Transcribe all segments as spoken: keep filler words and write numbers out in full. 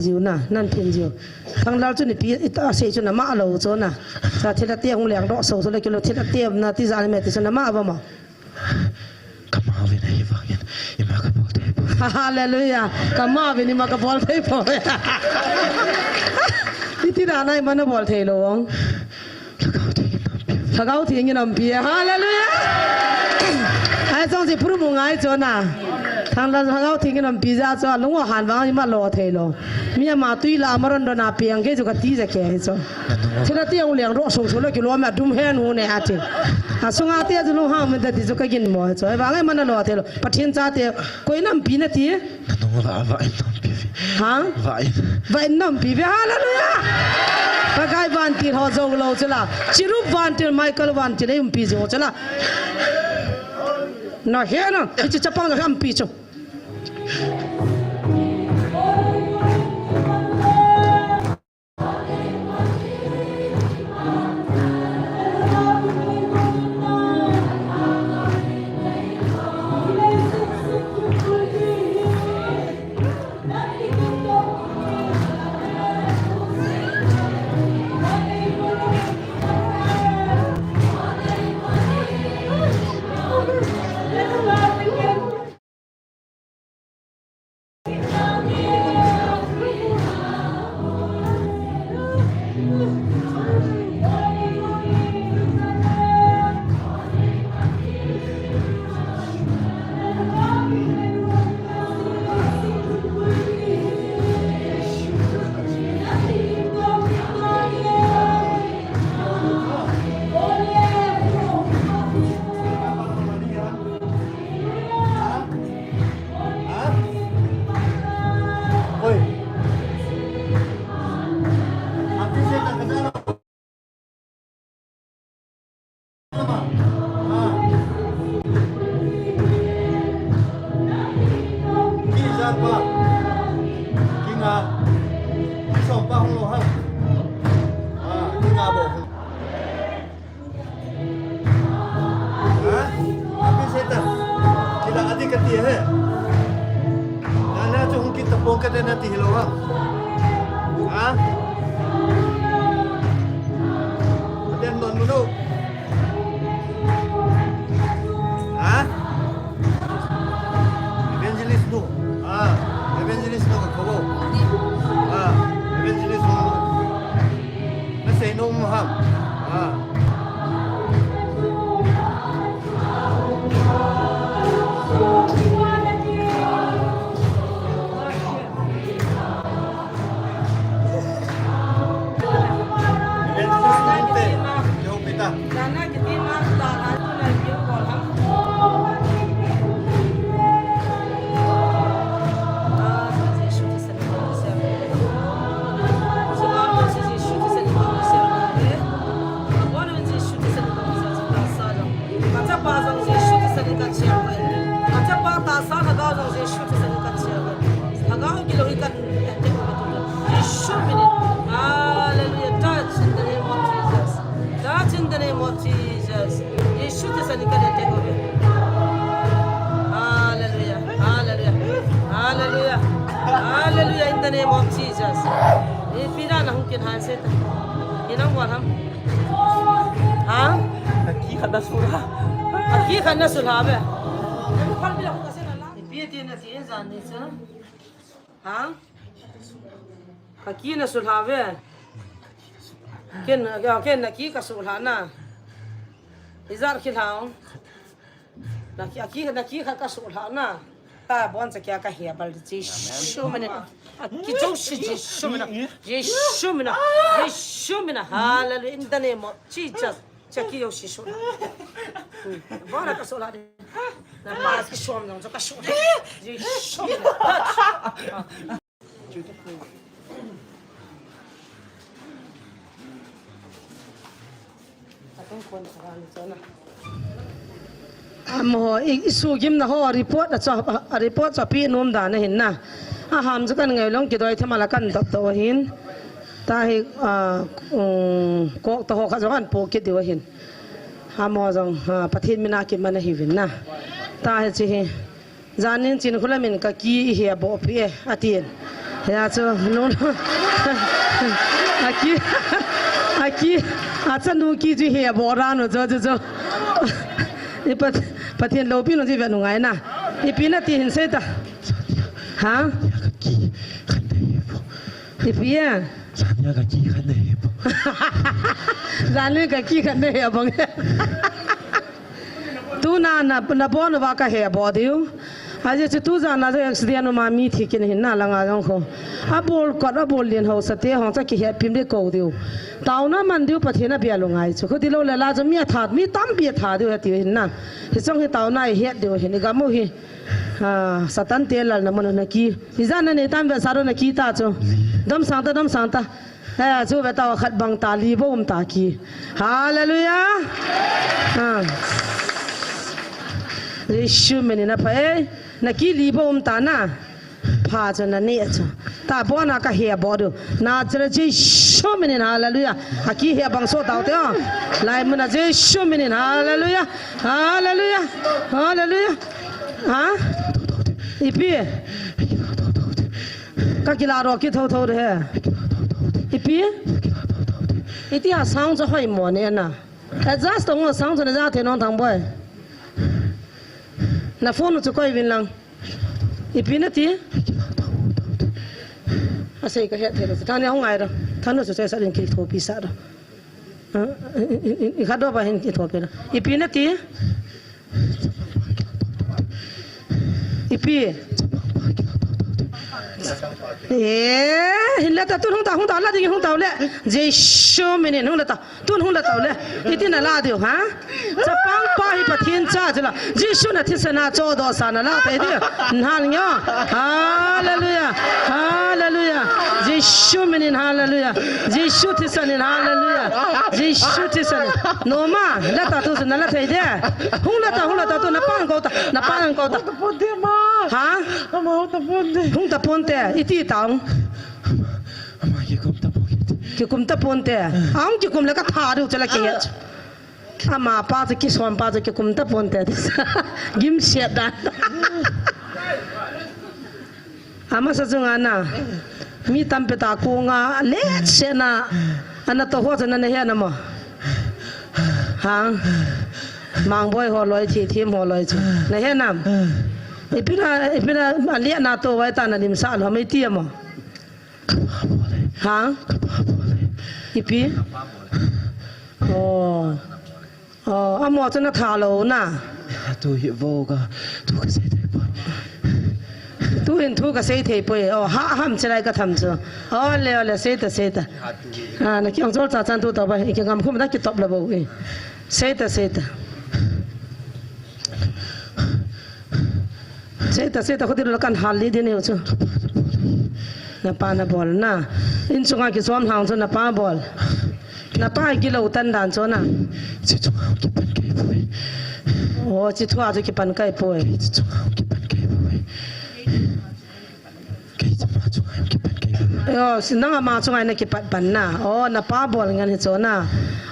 jiu na, nan phin jiu. Thanglal chu nipi ita sei chu nama lou chu na. Sa thilha te hung leng doh so so le kilo thilha te na ti ja ni me ti chu nama ba ma. Kama vin ahi vangin, ima ka bol thei po. Hallelujah. Kama vin ima ka bol thei po. Iti da na ima na bol thei lou ong. Lhagao Theng in aumpi. Lhagao Theng in aumpi. Hallelujah. Ai, chong si puru mu ngai chu na. Thanglal Lhagao Theng in aumpi ja chu, lung o han vang ima lo thei lou. Mi ama tui la amaron do na piang ke chu ka ti ja ke hi chu. Thilha te ong leng ro sung sung lo kilo ma dum hen hu ne ati. A sunga te chu lung hang min ta ti chu ka gin mo chu. Ai, vang ai mana lo thei lou. Pathen cha te koi in aumpi na ti. Nanung va, va in aumpi ve. Ha? Va in. Va in aumpi ve. Hallelujah. Pakai vantil ho jou lou chu la. Cherub vantil, Michael vantil, ei aumpi jou chu la. Na he na, hiche chapang la aumpi chu. Ha? Api seta. Kila adi kati he. Nana chu hung kita pon kati na ti hilo ha. Ha? Aden non munu. Ha? Evangelist nu. Ha. Evangelist nu ka kobo. Ha. Evangelist nu. Nasei nom ham. Ah. Ka chapa jong Jesu Christa in ka chia uve. Ka chapa tahsa Lhagao jong Jesu Christa in ka chia uve. Lhagao kilou hi kan attack uve tu. Jesu min in. Hallelujah. Touch in the name of Jesus. Touch in the name of Jesus. Jesu Christa in ka attack uve. Hallelujah. Hallelujah. Hallelujah. Hallelujah. In the name of Jesus. Ipi dan a hung kin han Satan. Inang wal ham. Ha? Ka ki khat na sulha. Ka ki khat na sulha ve. Ipi ti na ti in jan ni chu. Ha? Ka ki na sulha ve. Ken, ken na ki ka sulha na. Ijat ki lhau. Na ki, a ki, na ki kha ka sulha na. Ta bon cha kia ka hia bal Jesu min in. A ki jouse Jesu min in. Jesu min in. Jesu min in. Hallelujah. In the name of Jesus. Cha ki jouse sulha. Hmm. Bon ka sulha de. Na pa ki som jong ka sulha. Jesu min in. Amaho, i, i sugimna ho, a report a cho, a report cho pi nom dan ahin na. A ham chu kan ngai lou, kidoi thema la kan dot to ahin. Tahi, ah, um, kok to ho kha jo kan po kit diu ahin. Amaho jong, ah, Pathen mina kiman ahiuvin na. Tahi chi hi. Janin Chinkholam in ka ki i hia boh pi e, atin. Ya chu, no, no. Aki, aki, achanu ki chu he bol ra no, chu, chu, chu. I Pat-, Pathen loupina chu ve nungai na. Ipi nati hin sei ta. Ha? Ipi a? Sania ka ki khan na he bang. Sania ka ki khan na he bang. Tuna na, na bon va ka he bol diu. Ajeh chu tujan a jong accident ma mi thi kit in ahi na langa jong kho. Abol kot, abol lien haosa te hung cha kihetpim ding kou diu. Taona man diu Pathen a bia lungai chu. Khuti lou le la chu mi atha, mi tampi atha diu hiti ahi na. Hiche jong hi taona ihet diu ahi, igam u hi. Ah, Satan te lalna mun na ki. Ijat na nei tam ve sa ro na ki ta chu. Domsang ta, domsang ta. Eh, chu ve ta khat bang ta li bou um ta ki. Hallelujah. Ah. Jesu minin apha e. Na ki li bou um ta na. Pha chu na ne chu. Tabona ka he bol diu. Nazareth Jesu minin hallelujah. Aki he bang so tau te o. Lai mun a Jesu minin hallelujah. Hallelujah. Hallelujah. Ha? Ipi. Ka kila ro ki tho tho de he. Ipi. Iti a sound chu hoi mo ne na. Adjust tong sound chu na ja the nong thang boi. Na phone chu koi vin lang. Ipi nati. Asei ka he the. Thang ne hung ai ro. Thang no chu sei sa din ki thopi sa ro. Ah, i, i, i, i kha do ba hin ki thopi ro. Ipi nati. Ipi. Eh, hin la ta tun hung ta, hung ta, la ding hung ta le. Jesu minin hung la ta. Tun hung la ta le. Iti na la diu, ha? Chapang pa hi Pathen cha chu la. Jesu na thisan a chodoh sa na la ta diu. Nhan nyo. Hallelujah. Hallelujah. Jesu minin hallelujah. Jesu thisan in hallelujah. Jesu thisan. No ma, la ta tu na la thei de. Hung la ta, hung la ta tu na pang ko ta, na pang ko ta. Hung ta ponte ma. Ha? Ama hung ta ponte. Hung ta ponte. Iti taung. Ama kikum ta ponte. Kikum ta ponte. Aung kikum le ka tha diu che la ke. Ama pa chu kisom pa chu kikum ta ponte. Gim siat dan. Amasa chunga na. Mi tampi ta kunga let se na. Ana to ho chu na he na mo. Ha. Mangboi ho loi, thi thim ho loi chu. Na he nam. Ipi na, ipi na, a liat na to vai ta na lim sa lo mai ti mo. Ha? Ipi? Oh. Oh, amo chu na tha lou na. Tu hi vo ka, thu ka sei thei poi. Tu hin thu ka sei thei poi. Oh, ha ham chilai ka tham chu. Oh, le, oh, le, sei ta, sei ta. Ah, na kiang chol cha chan tu ta ba, i ki ngam khum na ki top la bo, eh. Sei ta, sei ta. Sei ta, sei ta, khuti lo kan hal li din hiu chu. Na pa na bol na. In chunga kichom lhang chu na pa bol. Na pa hi kilo tan dan chu na. Chi chunga kipan kai poi. Oh, chi thua chu kipan kai poi. Chi chunga kipan kai poi. Kei chama chunga kipan kai poi. Oh, si nang ama chunga na kipat pan na. Oh, na pa bol ngen hi chu na.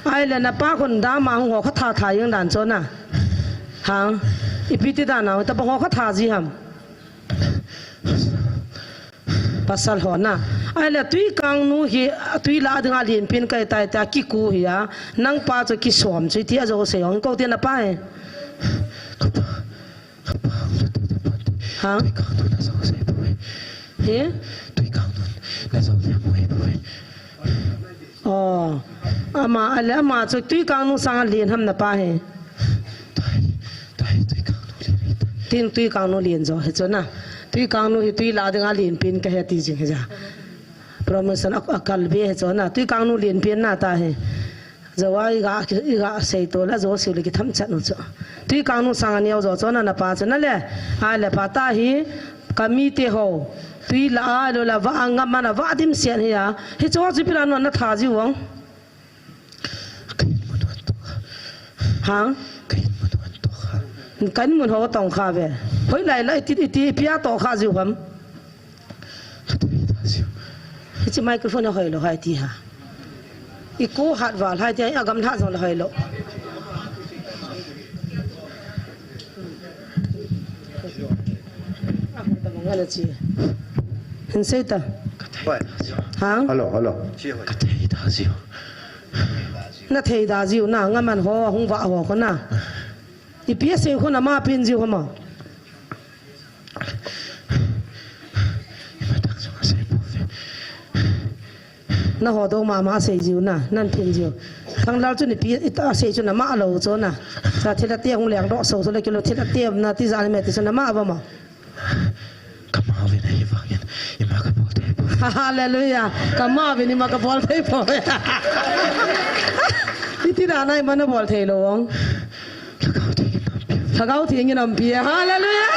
Ai le na pa khun dama hung ho kha tha tha jing dan chu na. Hang, ipi ti dan a, ta bang ho kha tha ji ham. Pasal ho na. Ai le tui kang nu hi, tui la ding a lien pin kai tai ta kiku hi a. Nang pa chu kisom chu ti a jo sei hong ko ti na pa e. Ka pa, ka pa, hung la ta ta pa ti. Hang. Tui kang nu na jo sei poi. He? Tui kang nu na jo le mo e poi. Oh, ama, ale ama chu tui kang nu sang a lien ham na pa he. Tui, tui, tui kang nu lien hi ta. Tin tui kang nu lien jo he chu na. Tui kang nu hi tui la ding a lien pin ka he ti jing he ja. Promotion a, a kal be he chu na. Tui kang nu lien pin na ta he. Jo a i ga, i ga sei to la jo siu le ki tham chat nu chu. Tui kang nu sang a neo jo chu na na pa chu na le. A le pa ta hi ka mi te ho. Tui la a lo la va a ngam mana va dim sian hi a. Hi chu chu pi la nu na tha ji wang. Ka in mun hon to kha. Ha? Ka in mun hon to kha. Ka in mun ho tong kha ve. Hoi lai lai ti ti pi a to kha jiu ham. Ka to hi ta jiu. Hichi microphone a hoi lo hai ti ha. I ko hat val hai ti a gam lha jong la hoi lo. A ko ta mong ala chi. Hin sei ta. Hoi. Ha? Hello, hello. Ka thei da jiu. Na thei da jiu na, ngaman ho, hung va ho ko na. Ipi asei khu na ma pin jiu khu ma. Ima tak jong asei po ve. Na ho do mama asei jiu na, nan pin jiu. Thanglal chu ni pi ita asei chu na ma lo chu na. Sa thil ate hung leng doh so so le kilo thil ate na ti ja ni me ti chu na ma ba ma. Ka ma ve na hi vangin, ima ka bol thei po. Hallelujah. Ka ma ve ni ima ka bol thei po. Iti da na ima na bol thei lo ong. Lhagao Theng in nom pi. Lhagao Theng in nom pi. Hallelujah.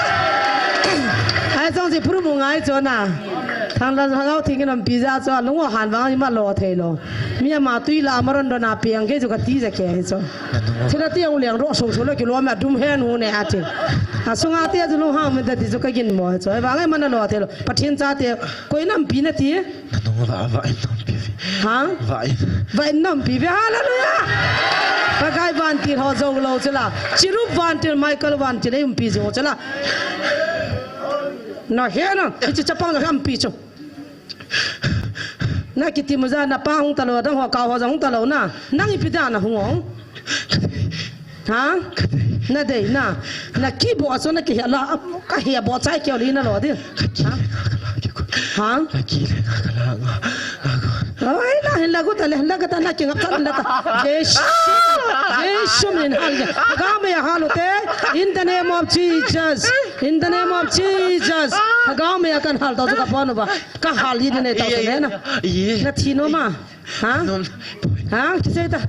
Ai, chong si puru mu ngai cho na. Thanglal Lhagao Theng in nom pi ja cho, lung o han vang ima lo thei lo. Mi ama tui la ama ron ron a piang ke chu ka ti ja ke hi cho. Thil ate hung leng doh so so le kilo ma dum hen hu ne ati. Asunga te chu lung hang me da ti chu ka gin mo cho. Ai, vang ai ima na lo thei lo. Pathen chate koi in nom pi na ti. Nanung va, va in nom pi ve. Ha? Va in. Va in nom pi ve. Hallelujah. Pakai vantil ho jong lo chu la. Cherub vantil, Michael vantil, ei um pi jong chu la. Na he na, hichi chapang na ham pi chu. Na kiti mu ja na pa hung ta lo, dang ho ka ho jong hung ta lo na. Nang ipi da na hung ong. Ha? Na dei na. Na kibo a chu na kihia la, ka hia bo chai keo li na lo di. Ha? Ha? Oi, na hin la gu ta le, la ga ta na ki ngap ta la ta. Jesu. Jesu min hal. Ga me ya hal te. In the name of Jesus. In the name of Jesus. Ga me ya kan hal ta chu ka pon ba. Ka hal yi ne ta chu ne na. Na thi nom a. Ha? Nom. Ha? Ki sei ta.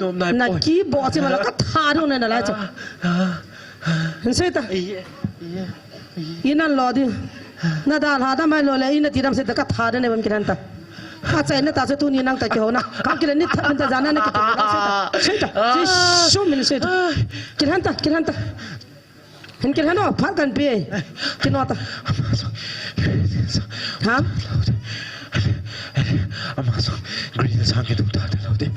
Nom nai. Na poi. Kibo chi ma la ka tha dong ne na lai chu. Ah, ah. Hin sei ta. Iye, iye, iye. Inan lo di. Na dalha da mai lo le, ina ti dam sei ta ka tha dong ne bam kilan ta. Ka chai na ta chu tuni nang ta kiho na. Ka kilan ni tha ta ja na na ki ta. Sei ta. Sei ta. Jesu min sei ta. Kilan ta, kilan ta. Hin kilhen o, phat kan pe. Kino ta. Ha? Ama jong green sang kidung ta ta lo de.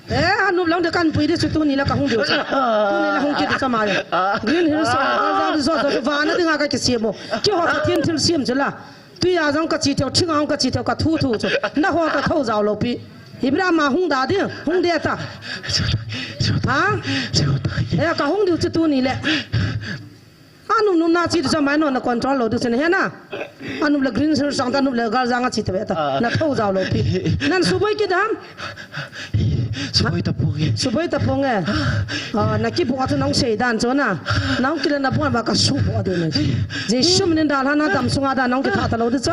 Eh, anup lang de kan pui de chu tuni la ka hung de chu. Tuni la hung kit de chu ama le. Green Hills, ah, jang de chu chu vana dinga ka kisem o. Kiho Pathen thilsem chu la. Tui a jong ka chi theu, thing a jong ka chi theu, ka thu thu chu. Na ho ka tho jao lo pi. Ibrahim a hung da di, hung de ta. Ha? Eh, ka hung diu chu tuni le. Anup nup na chi chu mai no na control lo diu chu na he na. Anup le green sang ta, anup le gal jang a chi ta ve ta. Na tho jao lo pi. Nan suboi kit dam. Suboi ta pong e. Suboi ta pong e. Ah, na kibo a chu nang sei dan chu na. Nang kile na bon ba ka subo de ne. Jesu min da la na dam sunga da nang kitha ta lo de chu.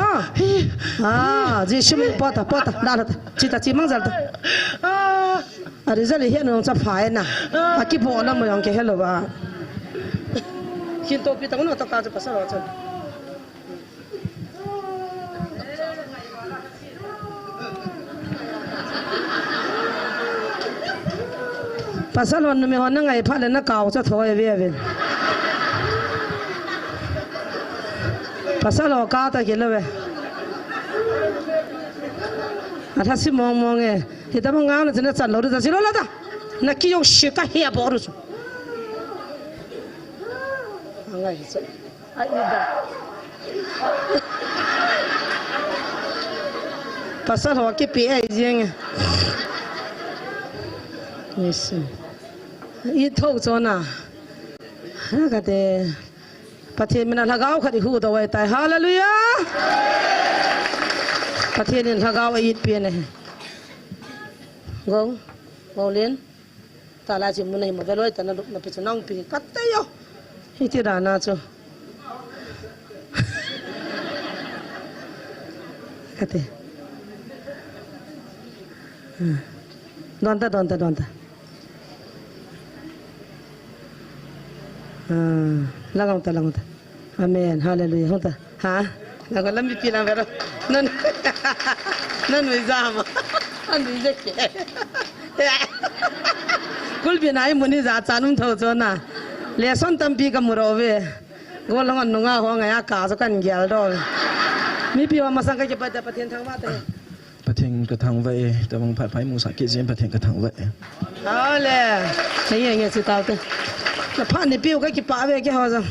Ah, Jesu min po ta, po ta, da la ta. Chi ta chi mang jal ta. A result hi nang cha pha e na. A kibo la mo yang ke hello ba. Kin to pi ta no ta ka chu pasal wa chu. Pasal hon numei hon na ngai phat le na kau cha thoi ve ve. Pasal ho ka ta kilo ve. A tha si mong mong e. Hita mong ngau na china chan lo ru ta si lo la ta. Na ki yong shi ka he bo ru su. Ngai cha. Ai, ida. Pasal ho kipe ai jeng e. Yes. I tho chona. Ha, ka te. Pathen mina lhagao khat i hu do ai tai. Hallelujah. Pathen in lhagao a it pe ne. Gong. Gong len. Ta la chi mun a hi ma veloi ta na lup na pi chu nang pi ka te yo. Hiti da na chu. Ka te. Hmm. Don ta, don ta, don ta. Ah, lang ta, lang ta. Amen. Hallelujah. Hung ta. Ha? Nang lam mi pi lang vero. Nan, nan mi jam. Nan mi je ke. Kulpi nai muni ja cha num tho chona. Lesson tampi ka mu ro ve. Go long an nunga ho ngai a ka chu kan gel do. Mipi ho masang ka kipa ta Pathen thangvah ta. Pathen ka thangvah e, tabang phat phai mu sa kit jin Pathen ka thangvah e. Hale. Ngai ngai chu tau te. Na phat ni piu ka kipa ve ke ho jong.